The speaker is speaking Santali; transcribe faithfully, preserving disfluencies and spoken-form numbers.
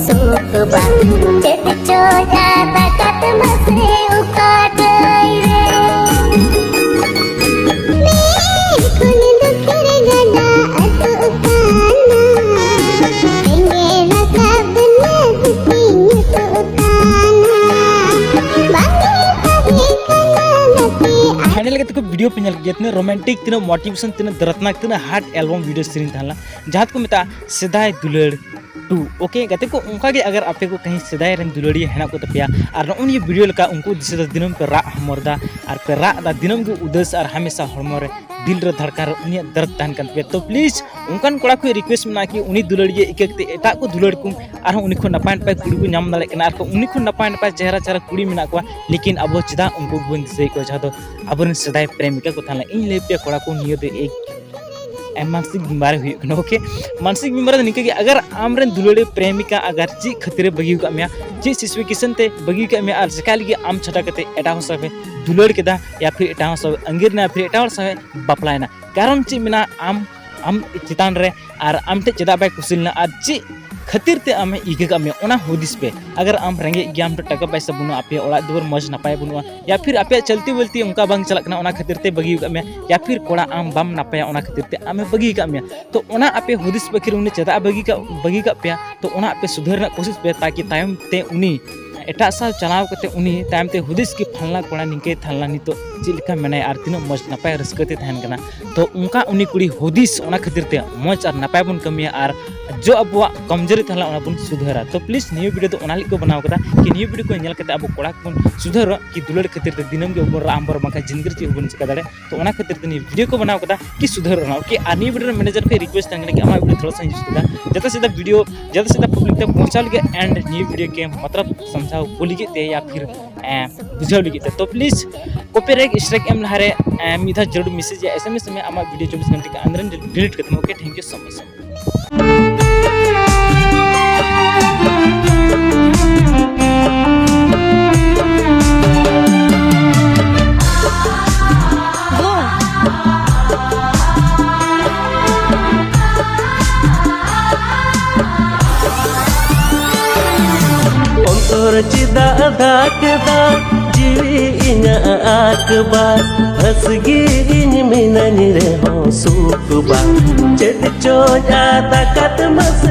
ᱥᱩᱠ ᱵᱟᱝ ᱪᱮᱫ ᱪᱚ ᱡᱟᱫᱟ ᱠᱟᱛ ᱢᱟᱥᱮ ᱚᱠᱟ ᱰᱟᱹᱭ ᱨᱮ᱾ ᱢᱤᱫ ᱠᱷᱚᱱ ᱫᱩᱠᱷᱤᱨ ᱜᱟᱰᱟ ᱟᱹᱛᱩᱜ ᱠᱟᱱᱟ, ᱮᱸᱜᱮᱞ ᱨᱟᱠᱟᱵ ᱱᱟᱹᱫᱩᱠᱤ ᱧᱩᱛᱩᱜ ᱠᱟᱱᱟ, ᱵᱟᱝ ᱛᱟᱦᱮᱸ ᱠᱟᱱᱟ ᱜᱟᱛᱮ᱾ ᱯᱷᱟᱭᱱᱟᱞ ᱜᱟᱛᱮ ᱠᱚ, ᱵᱷᱤᱰᱤᱭᱳ ᱯᱮ ᱧᱮᱞ ᱠᱮᱫ ᱜᱮᱭᱟ, ᱛᱤᱱᱟᱹᱜ ᱨᱳᱢᱟᱱᱴᱤᱠ, ᱛᱤᱱᱟᱹᱜ ᱢᱳᱴᱤᱵᱷᱮᱥᱚᱱ, ᱛᱤᱱᱟᱹᱜ ᱫᱚᱨᱫᱽᱱᱟᱠ, ᱛᱤᱱᱟᱹᱜ ᱦᱟᱨᱴ ᱮᱞᱵᱟᱢ ᱵᱷᱤᱰᱤᱭᱳ ᱥᱮᱨᱮᱧ ᱛᱟᱦᱮᱸ ᱞᱮᱱᱟ, ᱡᱟᱦᱟᱸ ᱫᱚᱠᱚ ᱢᱮᱛᱟᱜᱼᱟ ᱥᱮᱫᱟᱭ ᱫᱩᱞᱟᱹᱲ ᱴᱩ᱾ ᱳᱠᱮ ᱜᱟᱛᱮ ᱠᱚ, ᱚᱱᱠᱟ ᱜᱮ ᱟᱜᱟᱨ ᱟᱯᱮ ᱠᱚ ᱠᱟᱹᱦᱤ ᱥᱮᱫᱟᱭ ᱨᱮᱱ ᱫᱩᱞᱟᱹᱲᱤᱭᱟᱹ ᱦᱮᱱᱟᱜ ᱠᱚ ᱛᱟᱯᱮᱭᱟ ᱟᱨ ᱱᱚᱜᱼᱚ ᱱᱤᱭᱟᱹ ᱵᱷᱤᱰᱤᱭᱳ ᱞᱮᱠᱟ ᱩᱱᱠᱩ ᱫᱤᱥᱟᱹ ᱫᱚ ᱫᱤᱱᱟᱹᱢ ᱯᱮ ᱨᱟᱜ ᱦᱚᱢᱚᱨ ᱫᱟ ᱟᱨ ᱯᱮ ᱨᱟᱜ ᱫᱟ ᱫᱤᱱᱟᱹᱢ ᱜᱮ ᱩᱫᱟᱹᱥ ᱟᱨ ᱦᱟᱢᱮᱥᱟ ᱦᱚᱲᱢᱚ ᱨᱮ ᱫᱤᱞ ᱨᱮ ᱫᱷᱟᱲᱠᱟᱱ ᱨᱮ ᱩᱱᱤᱭᱟᱜ ᱫᱟᱨᱫ ᱛᱟᱦᱮᱱ ᱠᱟᱱ ᱛᱟᱯᱮᱭᱟ, ᱛᱚ ᱯᱞᱤᱡ ᱚᱱᱠᱟᱱ ᱠᱚᱲᱟ ᱠᱚ ᱨᱤᱠᱩᱭᱮᱥᱴ ᱢᱮᱱᱟᱜᱼᱟ ᱠᱤ ᱩᱱᱤ ᱫᱩᱞᱟᱹᱲᱤᱭᱟᱹ ᱤᱠᱟᱹ ᱠᱟᱛᱮ ᱮᱴᱟᱜ ᱠᱚ ᱫᱩᱞᱟᱹᱲ ᱠᱚ ᱟᱨᱦᱚᱸ ᱩᱱᱤ ᱠᱷᱚᱱ ᱱᱟᱯᱟᱭ ᱱᱟᱯᱟᱭ ᱠᱩᱲᱤ ᱠᱚ ᱧᱟᱢ ᱫᱟᱲᱮᱭᱟᱜ ᱠᱟᱱᱟ ᱟᱨ ᱩᱱᱤ ᱠᱷᱚᱱ ᱱᱟᱯᱟᱭ ᱱᱟᱯᱟᱭ ᱪᱮᱦᱨᱟ ᱪᱮᱦᱨᱟ ᱠᱩᱲᱤ ᱢᱮᱱᱟᱜ ᱠᱚᱣᱟ, ᱞᱮᱠᱤᱱ ᱟᱵᱚ ᱪᱮᱫᱟᱜ ᱩᱱᱠᱩ ᱵᱚᱱ ᱫᱤᱥᱟᱹᱭᱮᱫ ᱠᱚᱣᱟ ᱡᱟᱦᱟᱸ ᱫᱚ ᱟᱵᱚᱨᱮᱱ ᱥᱮᱫᱟᱭ ᱯᱨᱮᱢᱤᱠᱟ ᱠᱚ ᱛᱟᱦᱮᱸ ᱞᱮᱱᱟ? ᱤᱧ ᱞᱟᱹᱭ ᱯᱮᱭᱟ ᱠᱚᱲᱟ ᱠᱚ, ᱱᱤᱭᱟᱹ ᱫᱚ ᱮᱠ ᱮ, ᱢᱟᱱᱥᱤᱠ ᱵᱤᱢᱟᱨ ᱦᱩᱭᱩᱜ ᱠᱟᱱᱟ᱾ ᱳᱠᱮ, ᱢᱟᱱᱥᱤᱠ ᱵᱤᱢᱟᱨ ᱫᱚ ᱱᱤᱝᱠᱟᱹ ᱜᱮ, ᱟᱜᱟᱨ ᱟᱢᱨᱮᱱ ᱫᱩᱞᱟᱹᱲᱤᱭᱟᱹ ᱯᱨᱮᱢᱤᱠᱟ ᱟᱜᱟᱨ ᱪᱮᱫ ᱠᱷᱟᱹᱛᱤᱨᱮ ᱵᱟᱹᱜᱤ ᱟᱠᱟᱫ ᱢᱮᱭᱟ, ᱪᱮᱫ ᱥᱤᱪᱩᱭᱮᱥᱚᱱ ᱛᱮ ᱵᱟᱹᱜᱤ ᱟᱠᱟᱫ ᱢᱮᱭᱟ ᱟᱨ ᱪᱮᱠᱟ ᱞᱟᱹᱜᱤᱫ ᱟᱢ ᱪᱷᱟᱰᱟ ᱠᱟᱛᱮ ᱮᱴᱟᱜ ᱦᱚᱲ ᱥᱟᱶ ᱫᱩᱞᱟᱹᱲ ᱠᱮᱫᱟ ᱭᱟ ᱯᱷᱤᱨ ᱮᱴᱟᱜ ᱦᱚᱲ ᱥᱟᱶ ᱟᱸᱜᱤᱨ ᱮᱱᱟ ᱯᱷᱤᱨ ᱮᱴᱟᱜ ᱦᱚᱲ ᱥᱟᱶ ᱵᱟᱯᱞᱟᱭᱮᱱᱟ? ᱠᱟᱨᱚᱱ ᱪᱮᱫ ᱢᱮᱱᱟᱜᱼᱟ ᱟᱢ, ᱟᱢ ᱪᱮᱛᱟᱱ ᱨᱮ ᱟᱨ ᱟᱢ ᱴᱷᱮᱱ ᱪᱮᱫᱟᱜ ᱵᱟᱭ ᱠᱩᱥᱤ ᱞᱮᱱᱟ ᱟᱨ ᱪᱮᱫ ᱠᱷᱟᱹᱛᱤᱨ ᱛᱮ ᱟᱢᱮ ᱤᱠᱟᱹ ᱠᱟᱜ ᱢᱮᱭᱟ, ᱚᱱᱟ ᱦᱩᱫᱤᱥ ᱯᱮ᱾ ᱟᱜᱟᱨ ᱟᱢ ᱨᱮᱸᱜᱮᱡ ᱜᱮᱭᱟᱢ, ᱴᱟᱠᱟ ᱯᱟᱭᱥᱟ ᱵᱟᱹᱱᱩᱜᱼᱟ, ᱟᱯᱮᱭᱟᱜ ᱚᱲᱟᱜ ᱫᱩᱣᱟᱹᱨ ᱢᱚᱡᱽ ᱱᱟᱯᱟᱭ ᱵᱟᱹᱱᱩᱜᱼᱟ, ᱭᱟ ᱯᱷᱤᱨ ᱟᱯᱮᱭᱟᱜ ᱪᱚᱞᱛᱤ ᱵᱚᱞᱛᱤ ᱚᱱᱠᱟ ᱵᱟᱝ ᱪᱟᱞᱟᱜ ᱠᱟᱱᱟ, ᱚᱱᱟ ᱠᱷᱟᱹᱛᱤᱨ ᱛᱮ ᱵᱟᱹᱜᱤ ᱟᱠᱟᱫ ᱢᱮᱭᱟ, ᱭᱟ ᱯᱷᱤᱨ ᱠᱚᱲᱟ ᱟᱢ ᱵᱟᱢ ᱱᱟᱯᱟᱭᱟ, ᱚᱱᱟ ᱠᱷᱟᱹᱛᱤᱨ ᱛᱮ ᱟᱢᱮ ᱵᱟᱹᱜᱤ ᱟᱠᱟᱫ ᱢᱮᱭᱟ, ᱛᱚ ᱚᱱᱟ ᱟᱯᱮ ᱦᱩᱫᱤᱥ ᱯᱮ ᱠᱷᱤᱨ ᱩᱱᱤ ᱪᱮᱫᱟᱜ ᱵᱟᱹᱜᱤ ᱠᱟᱜ, ᱵᱟᱹᱜᱤ ᱠᱟᱜ ᱯᱮᱭᱟ? ᱛᱚ ᱚᱱᱟ ᱟᱯᱮ ᱥᱩᱫᱷᱟᱹᱨ ᱨᱮᱱᱟᱜ ᱠᱳᱥᱤᱥ ᱯᱮ, ᱛᱟᱠᱤ ᱛᱟᱭᱚᱢ ᱛᱮ ᱩᱱᱤ ᱮᱴᱟᱜ ᱥᱟᱶ ᱪᱟᱞᱟᱣ ᱠᱟᱛᱮ ᱩᱱᱤ ᱛᱟᱭᱚᱢ ᱛᱮ ᱦᱩᱫᱤᱥ ᱠᱤ ᱯᱷᱟᱞᱱᱟ ᱠᱚᱲᱟ ᱱᱤᱝᱠᱟᱹᱭ ᱛᱟᱦᱮᱸ ᱞᱮᱱᱟ, ᱱᱤᱛᱚᱜ ᱪᱮᱫ ᱞᱮᱠᱟ ᱢᱮᱱᱟᱭᱟ ᱟᱨ ᱛᱤᱱᱟᱹᱜ ᱢᱚᱡᱽ ᱱᱟᱯᱟᱭ ᱨᱟᱹᱥᱠᱟᱹ ᱛᱮ ᱛᱟᱦᱮᱱ ᱠᱟᱱᱟ᱾ ᱛᱚ ᱚᱱᱠᱟ ᱩᱱᱤ ᱠᱩᱲᱤ ᱦᱩᱫᱤᱥ, ᱚᱱᱟ ᱠᱷᱟᱹᱛᱤᱨ ᱛᱮ ᱢᱚᱡᱽ ᱟᱨ ᱱᱟᱯᱟᱭ ᱵᱚᱱ ᱠᱟᱹᱢᱤᱭᱟ ᱟᱨ ᱡᱚ ᱟᱵᱚᱣᱟᱜ ᱠᱚᱢᱡᱳᱨᱤ ᱛᱟᱦᱮᱸ ᱞᱮᱱᱟ ᱚᱱᱟ ᱵᱚᱱ ᱥᱩᱫᱷᱟᱹᱨᱟ᱾ ᱛᱚ ᱯᱞᱤᱡ ᱱᱤᱭᱟᱹ ᱵᱷᱤᱰᱤᱭᱳ ᱫᱚ ᱚᱱᱟ ᱞᱟᱹᱜᱤᱫ ᱠᱚ ᱵᱮᱱᱟᱣ ᱠᱟᱫᱟ ᱠᱤ ᱱᱤᱭᱟᱹ ᱵᱷᱤᱰᱤᱭᱳ ᱠᱚ ᱧᱮᱞ ᱠᱟᱛᱮ ᱟᱵᱚ ᱠᱚᱲᱟ ᱠᱚᱵᱚᱱ ᱥᱩᱫᱷᱟᱹᱨᱚᱜ ᱠᱤ ᱫᱩᱞᱟᱹᱲ ᱠᱷᱟᱹᱛᱤᱨ ᱛᱮ ᱫᱤᱱᱟᱹᱢ ᱜᱮ ᱟᱵᱚ ᱨᱟᱜ ᱦᱚᱢᱚᱨ ᱵᱟᱝᱠᱷᱟᱱ ᱡᱤᱱᱫᱮᱜᱤ ᱨᱮ ᱪᱮᱫ ᱦᱚᱸ ᱵᱟᱵᱚᱱ ᱪᱤᱠᱟ ᱫᱟᱲᱮᱭᱟᱜᱼᱟ᱾ ᱛᱚ ᱚᱱᱟ ᱠᱷᱟᱹᱛᱤᱨ ᱛᱮ ᱱᱤᱭᱟᱹ ᱵᱷᱤᱰᱤᱭᱳ ᱠᱚ ᱵᱮᱱᱟᱣ ᱠᱟᱫᱟ ᱠᱤ ᱥᱩᱫᱷᱟᱹᱨ ᱨᱮᱱᱟᱜ᱾ ᱳᱠᱮ, ᱟᱨ ᱱᱤᱭᱟᱹ ᱵᱷᱤᱰᱤᱭᱳ ᱨᱮ ᱢᱮᱱᱮᱡᱟᱨ ᱠᱷᱚᱱ ᱨᱤᱠᱩᱭᱮᱥᱴ ᱛᱟᱦᱮᱸ ᱠᱟᱱᱟ ᱠᱤ ᱟᱢᱟᱜ ᱵᱷᱤᱰᱤᱭᱳ ᱛᱷᱚᱲᱟ ᱥᱟ ᱤᱭᱩᱡᱽ ᱠᱮᱫᱟ, ᱡᱟᱛᱮ ᱥᱮᱫᱟ ᱵᱷᱤᱰᱤᱭᱳ, ᱡᱟᱛᱮ ᱥᱮᱫᱟ ᱯᱟᱵᱽᱞᱤᱠ ᱛᱮ ᱯᱳᱸᱪᱷᱟᱣ ᱞᱟᱹᱜᱤᱫ ᱮᱱᱰ ᱱᱤᱭᱟᱹ ᱵᱷᱤᱰᱤᱭᱳ ᱠᱮ ᱢᱚᱛᱞᱚᱵ ᱥᱟᱢᱡᱷᱟᱣ ᱠᱚ ᱞᱟᱹᱜᱤᱫ ᱛᱮ ᱭᱟ ᱯᱷᱤᱨ ᱮᱸ, ᱵᱩᱡᱷᱟᱹᱣ ᱞᱟᱹᱜᱤᱫ ᱛᱮ᱾ ᱛᱚ ᱯᱞᱤᱡ ᱠᱚᱯᱤ ᱨᱮ ᱥᱴᱨᱟᱭᱤᱠ ᱮᱢ ᱞᱟᱦᱟᱨᱮ ᱮᱸ, ᱢᱤᱫ ᱫᱷᱟᱣ ᱡᱟᱹᱨᱩᱲ ᱢᱮᱥᱮᱡᱽ ᱭᱟ, ᱮᱥ ᱮᱢ ᱮᱥ ᱢᱮ ᱟᱢᱟᱜ ᱵᱷᱤᱰᱤᱭᱳ ᱪᱚᱵᱵᱤᱥ ᱜᱷᱚᱱᱴᱟ ᱠᱮ ᱟᱱᱫᱟᱨ ᱰᱤᱞᱤᱴ ᱠᱟᱛᱮ᱾ ᱳᱠᱮ, ᱛᱷᱮᱝᱠ ᱭᱩ ᱥᱳ ᱢᱟᱪ᱾ ᱪᱮᱫᱟᱜ ᱫᱟᱜᱽ ᱫᱟ ᱡᱤᱣᱤ ᱤᱧᱟᱹᱜ ᱟᱠᱵᱟ? ᱦᱟᱹᱥᱜᱤ ᱤᱧ ᱢᱤᱱᱟᱹᱧ ᱨᱮᱦᱚᱸ ᱥᱩᱠ ᱵᱟ᱾ ᱪᱮᱫ ᱪᱚᱧ ᱟᱫ ᱟᱠᱟᱫ ᱢᱟᱥᱮ